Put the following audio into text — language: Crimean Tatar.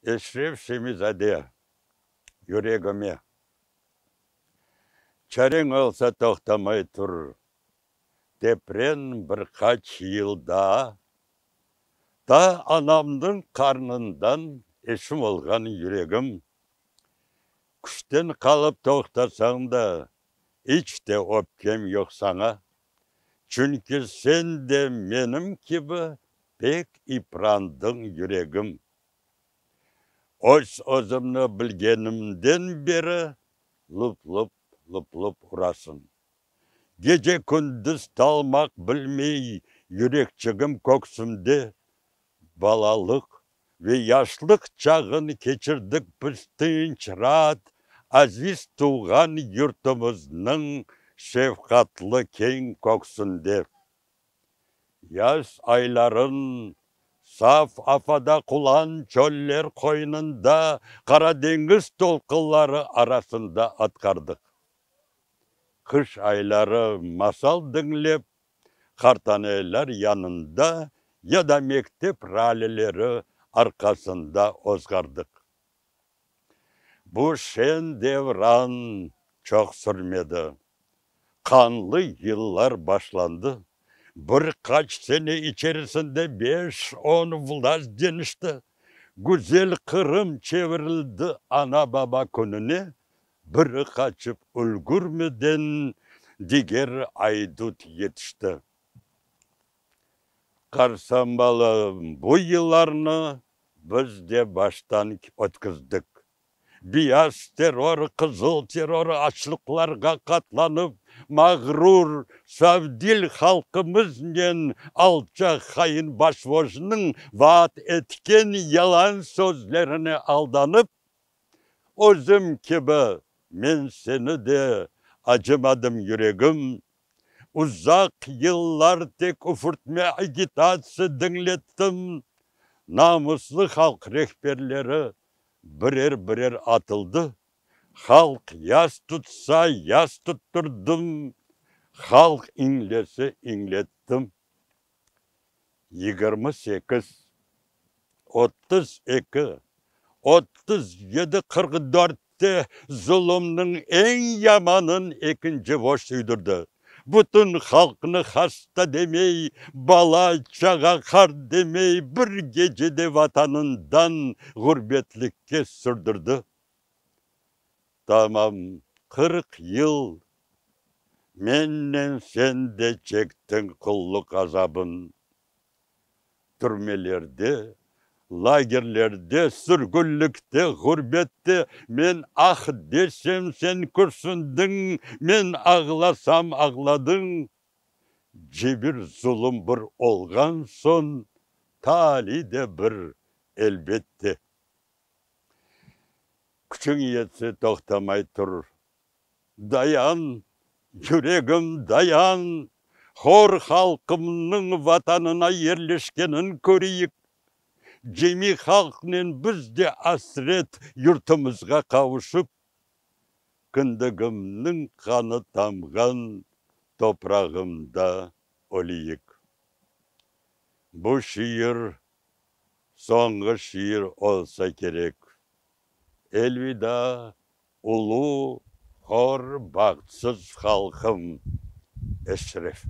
Eşref Şemi-zade, yüregime. Çareñ olsa toqtamay tur, tepren bir qaç yıl daa. Ta anamnıñ qarnından eşim olğan yüregim. Küçten qalıp toqtasañ da, iç te öpkem yoq saña. Çünki sen de menim kibi pek iprandıñ, yüregim. Öz-özümni bilgenimden beri lup-lup, lup-lup urasıñ. Gece-kündüz talmaq bilmey yürekçigim köksümde. Balalıq ve yaşlıq çağın keçirdik biz tınç, raat, aziz tuvğan yurtumıznıñ şefqatlı keñ köksünde. Yaz ayların saf afada qulan çöller qoynunda Qara deñiz tolqunları arasında atqardıq. Qış ayları masal diñlep, qartanaylar yanında ya da mektep raleleri arqasında ozğardıq. Bu şeñ devran çoq sürmedi. Qanlı yıllar başlandı. Bir qaç sene içerisinde beş-on vlast deñişti. Güzel Qırım çevirildi ana-baba kününe, biri qaçıp ülgürmeden diger aydut yetişti. Qarsambalı bu yıllarnı biz de baştan ötkizdik. Beyaz terror, qızıl terror açlıqlarğa qatlanıp, mağrur, savdil halqımıznen alçaq hain başvojnıñ vaat etken yalan sözlerine aldanıp, özüm kibi men seni de acımadım yüregim, Uzaq yıllar tek üfürtme agitatsiya diñlettim, namuslı halq rehberleri birer-birer atıldı, halq yas tutsa, yas tuttırdım, halq iñlese, iñlettim. 28, 32, 37, 44-te zulumnıñ eñ yamanın ekinci voşt uydurdı. Bütün halqnı hasta demey, bala, çağa, qart demey bir gecede vatanından ğurbetlikke sürdürdi. Tamam 40 yıl mennen sen de çektiñ qulluq azabın. Türmelerde, lagerlerde, sürgünlikte, ğurbette men ah desem, sen kürsündiñ, men ağlasam, ağladıñ. Cebir, zulum bir olğan soñ, tali de bir, elbette. Küçüñ yetse toqtamay tur. Dayan, yüregim, dayan, hor halqımnıñ Vatanına yerleşkenin köreyik. Cemi halqnen biz de asret yurtumızğa qavuşıp, kindigimniñ qanı tamğan toprağımda öleyik. Bu şiir soñğı şiir olsa kerek. Elvida, ulu, hor, bahtsız halqım, Eşref.